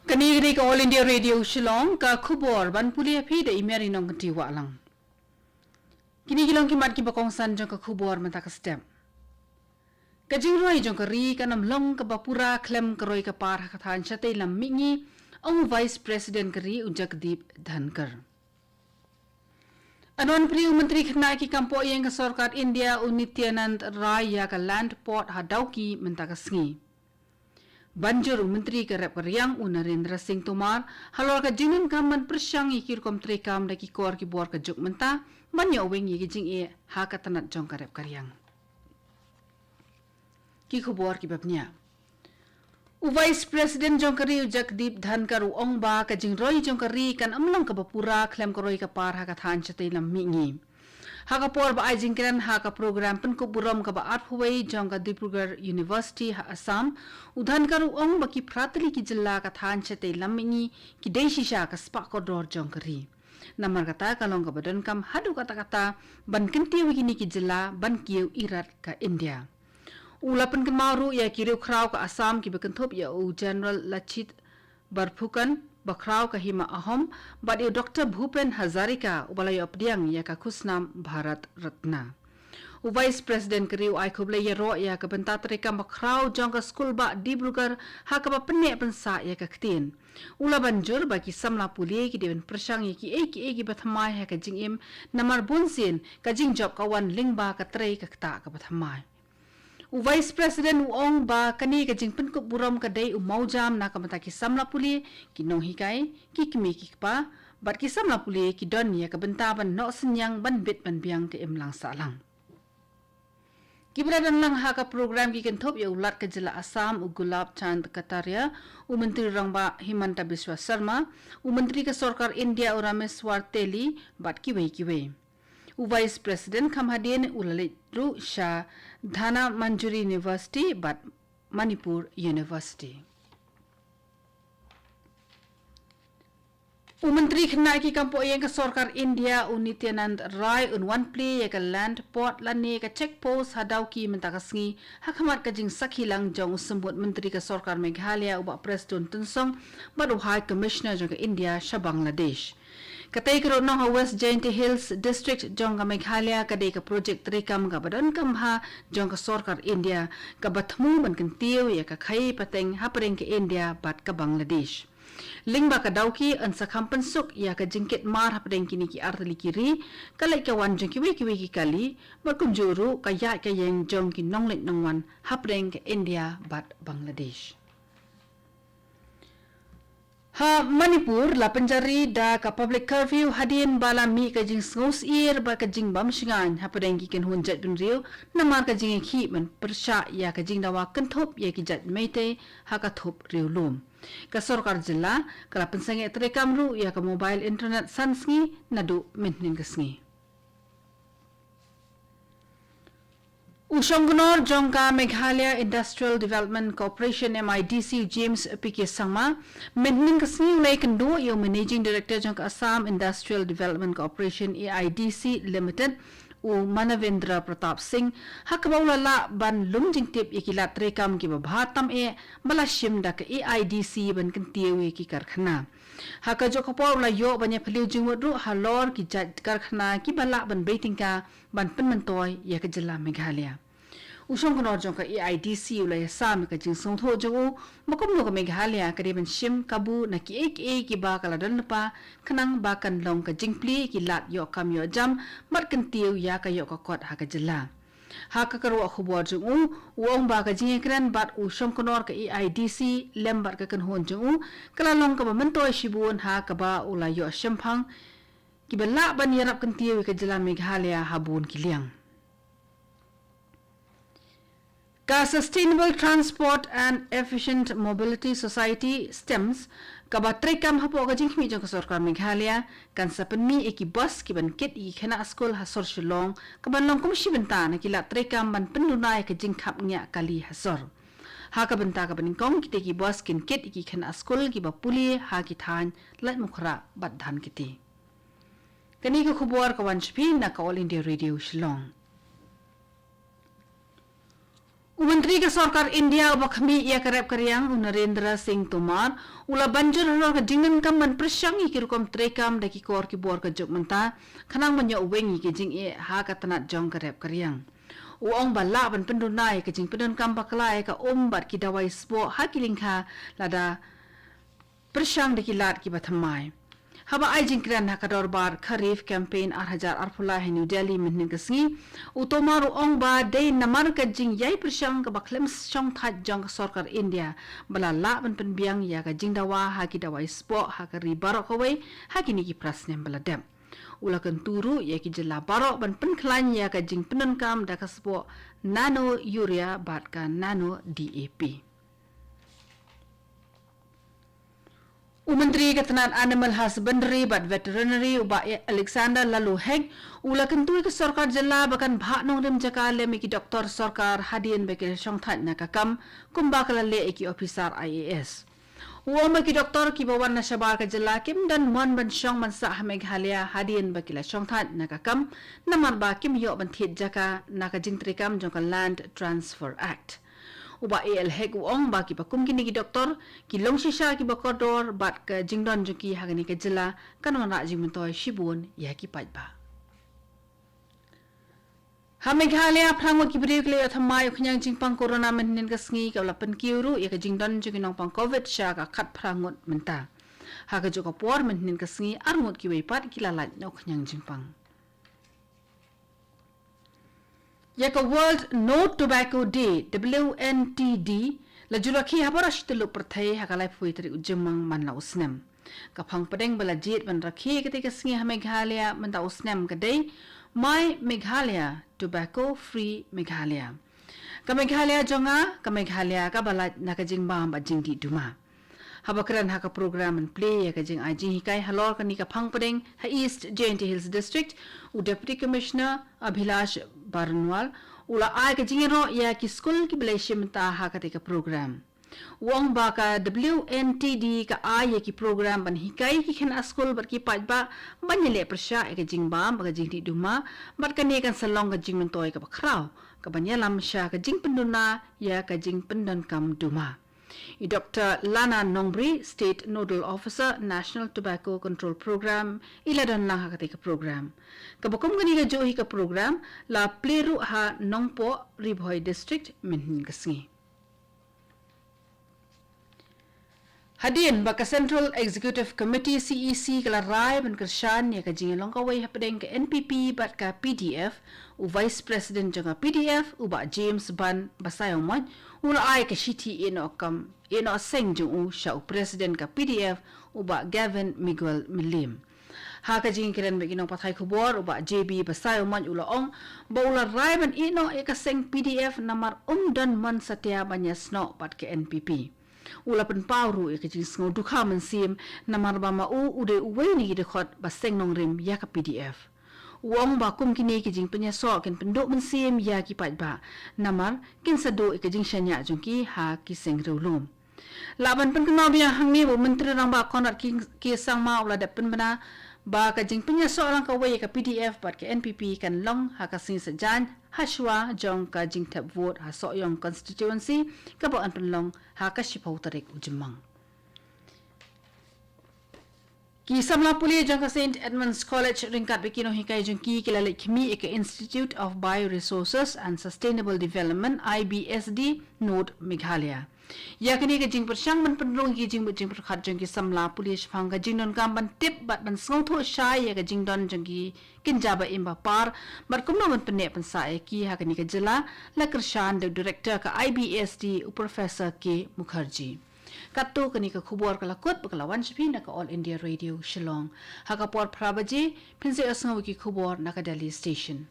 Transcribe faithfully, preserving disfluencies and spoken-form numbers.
Kane ka dei ka All India Radio Shillong, ka khubor ban pule ïa phi da i Mary Nongkynrih Wahlang. Kine ki long ki mat kiba kongsan jong ka khubor mynta ka step. Ka jingroi jong ka ri kan ym long kaba pura khlem ka roi ka par ha ka thaiñ shatei lam mihngi, ong u Vice President ka ri u Jagdeep Dhankhar. Yn wan plie u Myntri Khynnah ki kam poh ïing ka Sorkar India u Nityanand Rai ïa ka Land Port ha Dawki mynta ka sngi. Ban jur u Myntri ka rep ka riang u Narendra Singh Tomar halor ka jingdonkam ban pyrshang ïa ki rukom treikam da ki kor ki bor ka juk mynta ban ïoh weng ïa ki jingeh ha ka tnat jong ka rep ka riang. Ki khubor kiba bniah. U Vice President jong ka ri u Jagdeep Dhankhar u ong ba ka jingroi jong ka ri kan ym long kaba pura khlem ka roi ka par ha ka thaiñ shatei lam mihngi. Ha ka por ba ai jingkren ha ka program pynkup burom kaba arphew wei jong ka Dibrugarh University ha Assam, u Dhankhar u ong ba ki phra tylli ki jylla ka thaiñ shatei lam mihngi ki dei shisha ka spah kordor jong ka ri. Namar kata ka long kaba donkam haduh katta katta ban kyntiew ïa kine ki jylla ban kiew irat ka India. U la pynkynmaw ruh ïa ki riewkhraw ka Assam kiba kynthup ïa u General Lachit Borphukan, bakhraw ka Hima Ahom, bad ïa u Doctor Bhupen Hazarika, uba la ïoh pdiang ïa ka khusnam Bharat Ratna. U Vice President ka ri u ai khublei ïaroh ïa ka bynta treikam bakhraw jong ka skulbah Dibrugarh ha kaba pynneh pynsah ïa ka ktien. U la ban jur ba ki samla pule ki dei ban pyrshang ïa kiei kiei kiba thymmai ha ka jingim, namar bunsien ka jingjop ka wan lyngba ka trei ka ktah kaba thymmai. U Vice President u ong ba kane ka jingpynkup burom ka dei u mawjam na ka bynta ki samla pule, ki nonghikai, ki kmie ki kpa, bad ki samla pule ki don ïa ka bynta ban noh synñiang ban bit ban biang ka imlang sahlang. Kiba la don lang ha ka program ki kynthup ïa u Lat ka jylla Assam u Gulab Chand Kataria, u Myntri Rangbah Himanta Biswa Sarma, u Myntri ka Sorkar India u Rameshwar Teli, bad kiwei kiwei. U Vice President kham hadien u la leit ruh sha Dhana Manjuri University bad Manipur University. U Myntri Khynnah ki kam poh ïing ka Sorkar India u Nityanand Rai un wan plie ïa ka Land Port lane ka Check Post ha Dawki mynta ka sngi, ha khmat ka jingsakhi lang jong u Symbud Myntri ka Sorkar Meghalaya u Bah Prestone Tynsong bad u High Commissioner jong ka India sha Bangladesh. Katei ka rutnong ha West Jaintia Hills District jong ka Meghalaya ka dei ka projek treikam kaba donkam bha jong ka Sorkar India, kaba thmu ban kyntiew ïa ka khaii pateng hapdeng ka India bad ka Bangladesh. Lyngba ka Dawki yn sa kham pynsuk ïa ka jingkit mar hapdeng kine ki artylli ki ri, ka leit ka wan jong kiwei kiwei ki kali, bad kumjuh ruh ka ïaid ka ïeng jong ki nongleit nongwan hapdeng ka India bad Bangladesh. Ha Manipur la pynjari da ka public curfew hadien ba la mih ka jingsngewsyier bad ka jingbym shngaiñ hapdeng ki kynhun jaitbynriew namar ka jingïakhih ban pyrshah ïa ka jingdawa kynthup ïa ki jait Meitei ha ka thup riewlum. Ka sorkar jylla ka la pynsangeh treikam ruh ïa ka mobile internet san sngi naduh mynhynnin ka sngi. U shongknor jong ka Meghalaya Industrial Development Corporation, M I D C, James P K Sangma, mynhynnin ka sngi u la ïakynduh ïa u Managing Director jong ka Assam Industrial Development Corporation, A I D C Limited, u Manavendra Pratap Singh, ha kaba u la lah ban lum jingtip ïa ki lad treikam kiba bha tam eh ba la shim da ka A I D C ban kyntiew ïa ki karkhana. Ha kajuh ka por u la ïoh ban ïaphylliew jingmut ruh halor ki jait karkhana kiba lah ban bei tyngka ban pynmyntoi ïa ka jylla Meghalaya. U shongknor jong ka A I D C u la ïasam ïa ka jingsngewthuh jong u ba kumno ka Meghalaya ka dei ban shim kabu na kiei kiei kiba ka la don lypa khnang ba kan long ka jingplie ïa ki lad ïoh kam ïoh jam bad kyntiew ïa ka ïoh ka kot ha ka jylla. Ha ka kyrwoh khubor jong u, u ong ba ka jingïakren bad u shongknor ka A I D C lem bad ka kynhun jong u ka la long kaba myntoi shibun ha kaba u la ïoh shemphang kiba lah ban ïarap kyntiew ïa ka jylla Meghalaya ha bun ki liang. Ka Sustainable Transport and Efficient Mobility Society, STEMS, kaba treikam hapoh ka jingkhmih jong ka sorkar Meghalaya, kan sa pynmih ïa ki bus kiban kit ïa ki khynnah skul ha sor Shillong, kaban long kum shi bynta na ki lad treikam ban pynduna ïa ka jingkhapngiah kali ha sor. Ha ka bynta kaba nyngkong, kitei ki bus kin kit ïa ki khynnah skul kiba pule ha ki thaiñ Laitumkhrah bad Dhankheti. Kane ka khubor ka wan sha phi na ka All India Radio Shillong. U Myntri ka Sorkar India uba khmih ïa ka rep ka riang, u Narendra Singh Tomar, u la ban jur halor ka jingdonkam ban pyrshang ïa ki rukom treikam da ki kor ki bor ka juk mynta, khnang ban ïoh weng ïa ki jingeh ha ka tnat jong ka rep ka riang. U ong ba lah ban pynduna ïa ka jingpyndonkam bakla ïa ka um bad ki dawai sboh ha ki lyngkha lada pyrshang da ki lad kiba thymmai. Haba ai jingkren ha ka dorbar Kharif Campaign ar hajar arphew lai ha New Delhi mynhynnin ka sngi, u Tomar u ong ba dei namar ka jingïai pyrshang kaba khlem shongthait jong ka sorkar India ba la lah ban pynbiang ïa ka jingdawa ha ki dawai sboh ha ka ri baroh kawei ha kine ki phra snem ba la dep. U la kyntu ruh ïa ki jylla baroh ban pynkhlaiñ ïa ka jingpyndonkam da ka sboh nano urea bad ka nano D A P. U Myntri ka tnat Animal Husbandry bad Veterinary, u Bah Alexander Laloo Hek, u la kyntu ïa ka sorkar jylla ba kan bhah nongrim jaka lem ïa ki doktor sorkar hadien ba ki la shongthait na ka kam, kumba ka la leh ïa ki ophisar I A S. U ong ba ki doktor kiba wan na shabar ka jylla kim don mon ban shong ban sah ha Meghalaya hadien ba ki la shongthait na ka kam, namar ba kim ïoh ban thied jaka na ka jingtreikam jong ka Land Transfer Act. U Bah A L Hek u ong ba kiba kum kine ki doktor ki long shisha kiba kordor bad ka jingdon jong ki ha kane ka jylla kan wanrah jingmyntoi shibun ïa ki paidbah. Ha Meghalaya, phra ngut ki briew ki la ïoh thymmai u khñiang jingpang corona mynhynnin ka sngi, kaba la pynkiew ruh ïa ka jingdon jong ki nongpang covid sha ka khatphra ngut mynta. Ha kajuh ka por mynhynnin ka sngi, ar ngut kiwei pat ki la lait na u khñiang jingpang. Ïa ka World No Tobacco Day, W N T D, la ju rakhe ha baroh shi tylli pyrthei ha ka laiphew tarik u Jymmang man la u snem. Ka phang pdeng ba la jied ban rakhe kata ka sngi ha Meghalaya mynta u snem ka dei My Meghalaya, Tobacco Free Meghalaya. Ka Meghalaya jong nga, ka Meghalaya kaba lait na ka jingbam bad jingdih duma. Haba kren ha ka program ban plie ïa ka jingai jinghikai halor kane ka phang pdeng ha East Jaintia Hills District, u Deputy Commissioner Abhilash Baranwal u la ai ka jingïaroh ïa ki skul kiba la shim bynta ha kata ka program. U ong ba ka W N T D ka ai ïa ki program ban hikai ki khynnah skul bad ki paidbah ban ïaleh pyrshah ïa ka jingbam bad ka jingdih duma, bad kane kan sa long ka jingmyntoi kaba khraw kaban ïalam sha ka jingpynduna ïa ka jingpyndonkam duma. I Doktor Lana Nongbri, State Nodal Officer, National Tobacco Control Program, i la don lang ha kata ka program, kaba kum kane kajuh hi ka program la plie ruh ha Nongpoh, Ri Bhoi District, mynhynnin ka sngi. Hadien ba ka Central Executive Committee, C E C, ka la rai ban kyrshan ïa ka jingïalong kawei hapdeng ka N P P bad ka P D F, u Vice President jong ka P D F, u Bah James Ban Basaiawmoit, u la ai ka shithi ïehnoh kam, ïehnoh seng jong u sha u President ka P D F, u Bah Gavin Miguel Myliem. Ha ka jingkren bad ki nongpathai khubor, u Bah J B Basaiawmoit u la ong ba u la rai ban ïehnoh ïa ka seng P D F namar um don mon satia ban ïasnoh bad ka N P P. U la pynpaw ruh ïa ka jingsngew dukha mynsiem namar ba ma u u dei uwei na ki dkhot ba seng nongrim ïa ka P D F. U ong ba kum kine ki jingpynïasoh kin pynduh mynsiem ïa ki paidbah namar kin sa duh ïa ka jingshaniah jong ki ha ki seng riewlum. Lah ban pynkynmaw biang hangne ba u Myntri Rangbah Conrad K, K Sangma u la dep pynbna ba ka jingpynïasoh lang kawei ïa ka P D F bad ka N P P kan long ha ka sngi Saitjaiñ, hashwa jong ka jingthep vote ha Sohiong Constituency, kaba yn pynlong ha ka shiphew tarik u Jymmang. Ki samla pule jong ka Saint Edmund's College ryngkat bad ki nonghikai jong ki, ki la leit khmih ïa ka Institute of Bioresources and Sustainable Development, I B S D, Node Meghalaya. Ïa kane ka jingpyrshang ban pynrung ïa ki jingmut jingpyrkhat jong ki samla pule shaphang ka jingdonkam ban tip bad ban sngewthuh shai ïa ka jingdon jong ki kynja ba im ba par bad kumno ban pynneh pynsah ïa ki ha kane ka jylla, la kyrshan da u Director ka I B S D, u Professor K Mukherjee. Katto kane ka khubor ka la kut bad ka la wan sha phi na ka All India Radio Shillong. Ha ka por phra baje phin sa ïohsngew ïa ki khubor na ka Delhi Station.